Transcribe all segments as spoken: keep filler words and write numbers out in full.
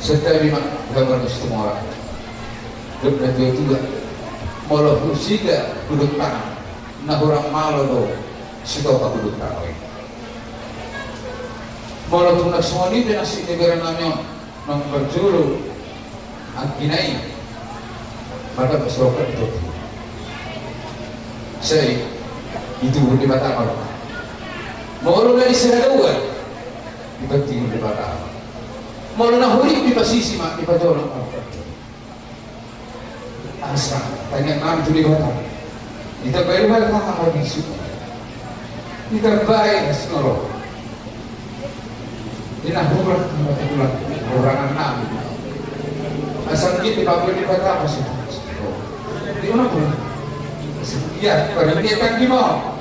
Santabi ma di hamu na situmorang dohot na tuatua. Molo husida hudok tangan, na hurang malo do sitopa hudok tangan i. Molo tung na songon i pe nasib ni bere nami on, naung parjolo anggina i, mardongan ma sirongkap di tondi. Sai ditubu Debata ma roha. Molo na di sahadauan, dipantimbul Debata ma. Molo na hurit, dipasisi ma, dipajolo ma. Asa tangiang nami tu Debata, ditambai ma roha na mabisu, ditambai asi ni roha. Di na hurang, hurang nami. Asa anggiat dipabuat Debata ma sude. Di na hurang. Asa anggiat, pada dia tanggi mau.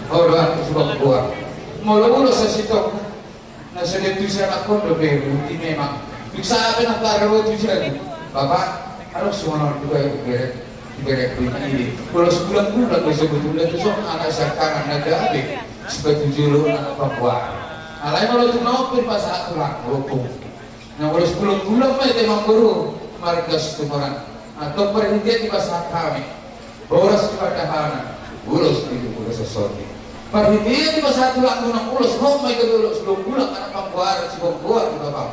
Oh, doa tu sudah buat. Molo ulos sasintongna, na so diantusi anakkon dope, berarti memang. Dung sahat pe na parro tu jabu. Bapak, adong songon on tu bere, tu bere, tu bere. Ulos bulan-bulan do sebetulna tu son, ala sian tangan na gabe sipatujolo anak pamboaran. Alai molo tung na on pe dipasahat tulang, opo. Na ulos bulan-bulan ma i, amang boru, marga Situmorang. Antong parhitean dipasahat hami boras di pandahanan, ulos di tubu na songon i. Parhitean dipasahat tulangmu na ulos, ro ma i gabe ulos bulan-bulan anak pamboaran, sibonggoan di bapam.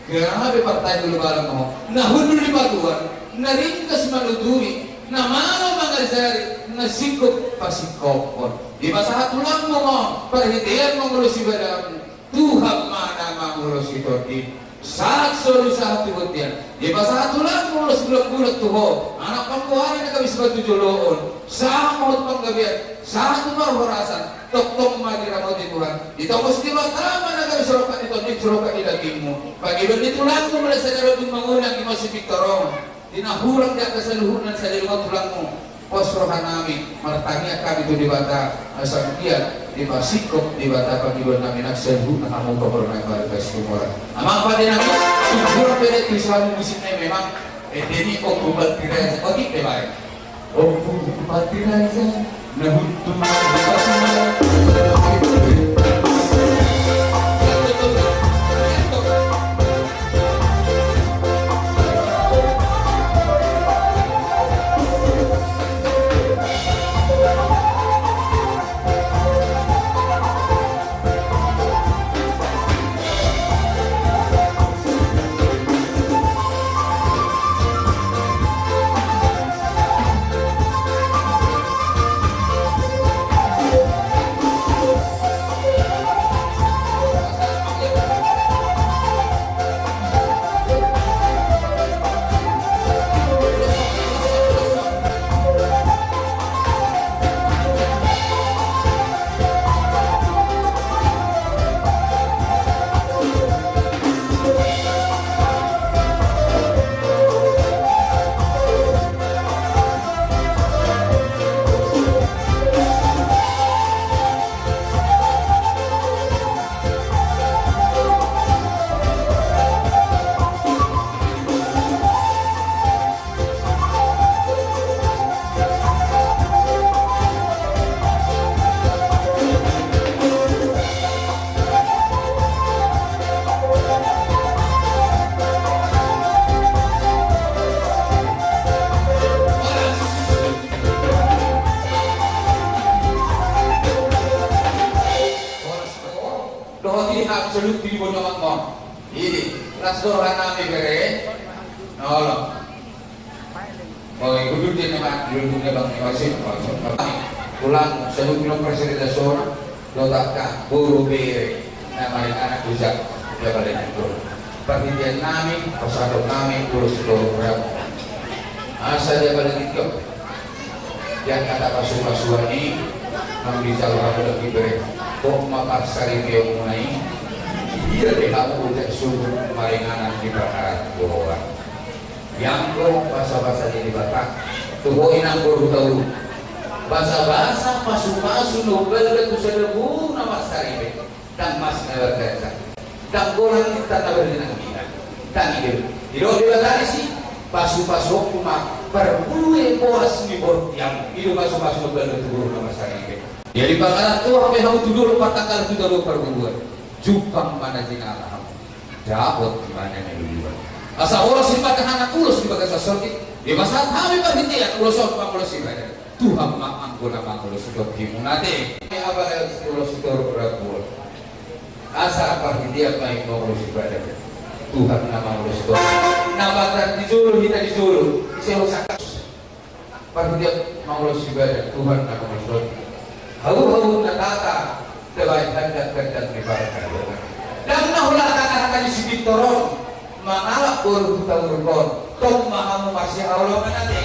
Gabe partai dulu balang ma ho. Na hundul di batuan, na ringgas manuturi, na malo mangajari, na singkop pasingkophon. Dipasahat tulangmu ma on, parhitean mangulosi badanmu. Tuhan ma na mangulosi tondim. Sahat solu sahat tu bontean. Dipasahat tulangmu ulos bulan-bulan tu ho. Anak pamboaran na gabe sipatujoloon. Sahat ma ho tu panggabean. Sahat tu parhorasan. Tongtong ma diramoti Tuhan. Ditongos Debata ma na gabe sirongkap di tondim, sirongkap di dagingmu. Pangidoan ni tulangmu mula sadari on dung mangunang, i ma si Victor on. Di na hurang di angka saluhutna, sadari on tulangmu. Pos roha nami, martangiang hami tu Debata, asa anggiat dipasingkop Debata pangidoan nami nang saluhutna hamu pamoruon nami marga Situmorang. Amang pande nami, tung hurang pe di tu saluhut musik nai memang, eh, ende ni Ompu Balti Raja, otik pe baen. Ompu Balti Raja. Dohot i hak saluhut di bonyong on. Ini, las do roha nami bere. Olo. Oi, gudul dia nama, gudul dia bang, oi, sip, oi, sip. Tulang, saluhut tulang presiden dasor, dohot angka boru bere, na maringanan tu jabala ni Tuhan. Parhitean nami, pasahaton nami, ulos tu boru. Asa jabala ni Tuhan. Di angka tapasupasuan i, nang di jalo hamu lagi bere, kok ma parsaripeonmuna i, dia pe hamu ojak suhut maringanan di parharaan goar. Ianggo basabasa ni Debata, tu ho inang boru hutauruk. Basabasa pasupasu na umbalga tu sada boru na marsaripe. Ndang mas na berkaca. Ndang golang ni tanda berlinang bina. Ndang i do. Didok Debata disi, pasupasuonku ma parbue boas ni bortian. I do pasupasu na umbalga tu boru na marsaripe. Jadi pangarantoan pe hamu tu dolok, partangkaran tu dolok, parbubuan. Jumpang ma na jinala hamu. Dapot di mana na di luar. Asa horas di patahanan ulos di bagasan sorga i. Dipasahat hami parhitean ulos on mangolosi badan. Tuhan ma anggo na mangolosi tondimuna ate. Apala ulos di toru rabuan. Asa parhitean ma i mangolosi badan. Tuhan na mangolosi tondimuna. Na badan di jolo hita di jolo. Ise usaha. Parhitean mangolosi badan Tuhan na mangolosi. Hau-hau na tata, dabai handang-handang ni parkadoan. Dang na holan tata-tata ni si Pintor on, mangalap boru Hutauruk on, tong ma hamu marsihaholongan ate.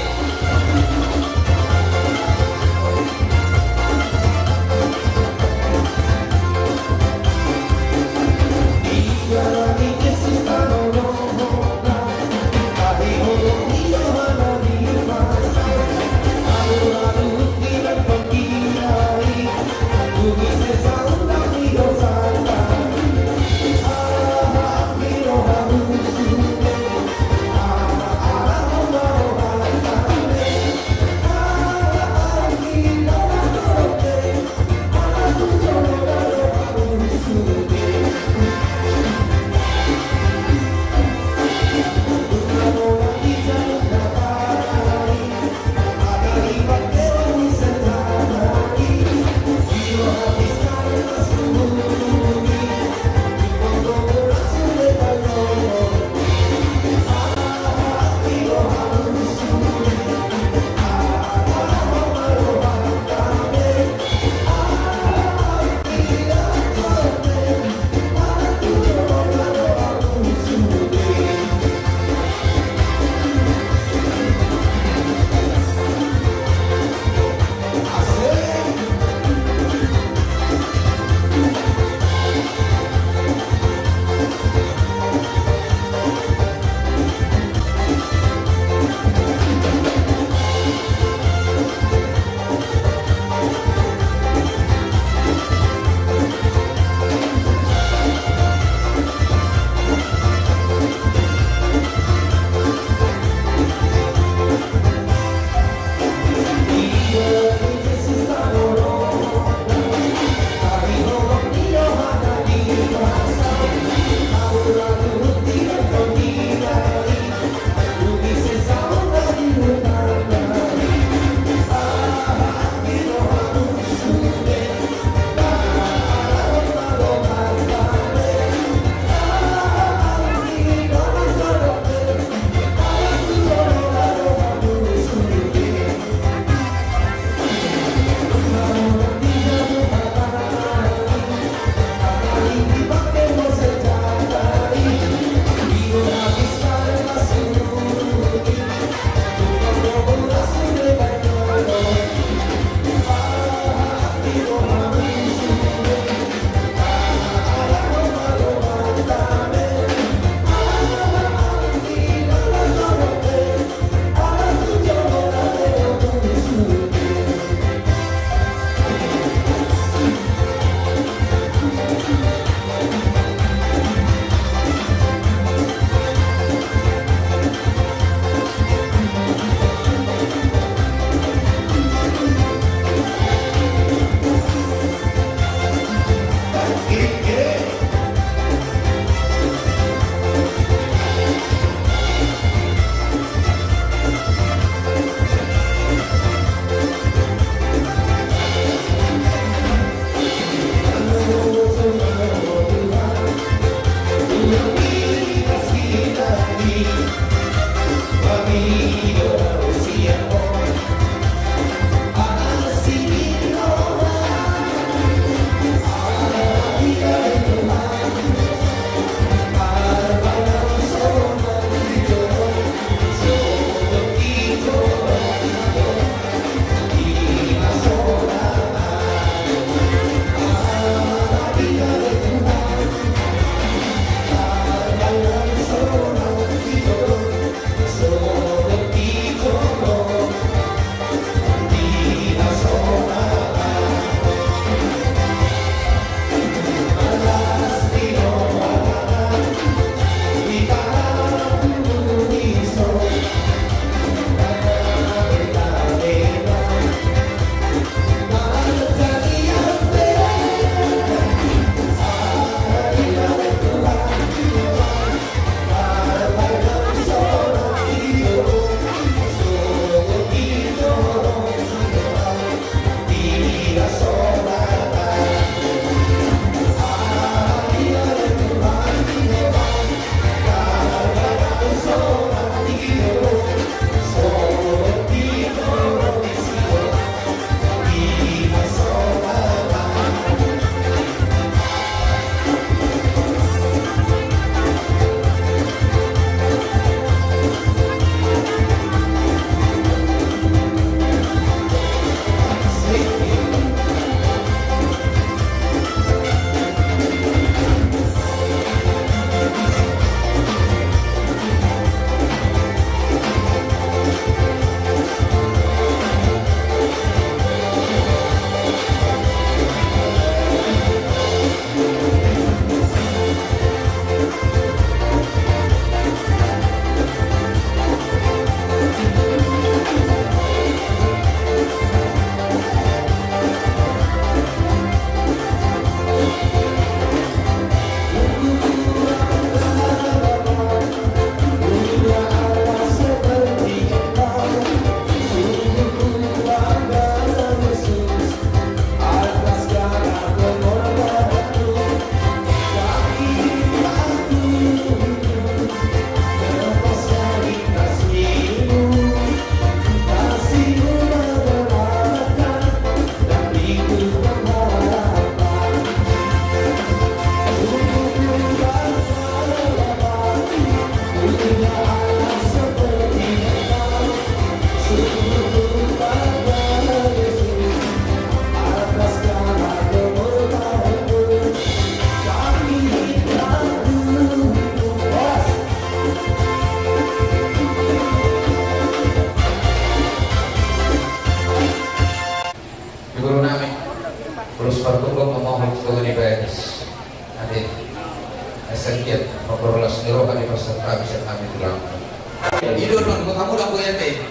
I do, non, kota muda, Boyan, de.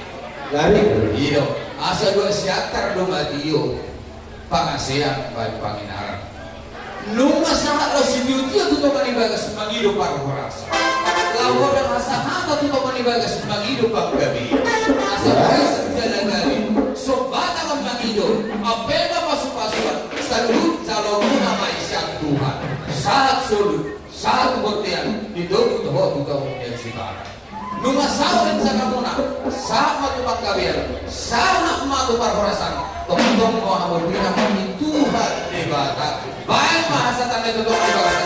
Gari. I do. Asa dua siatar do ma tio. Pangasean baen panginaran. Nunga sahat laho sitio-tio tu tonga ni bagas mangido parhorasan. Laho dang hasahatan tu tonga ni bagas mangido panggabean. Asa horas jala gabe. Sombatan mangido. Ampe ma pasu-pasuan. Saluhut jalo muna ma i sian Tuhan. Sahat solu. Sahat tu bontean. Di togu toho tu tonga ni sibagas. Nunga saut insaramuna, sahat ma tu panggabean, sahat ma tu parhorasan, tongtong ma hamu di tangan ni Tuhan Debata. Baen ma hasahatan ni Tuhan Debata.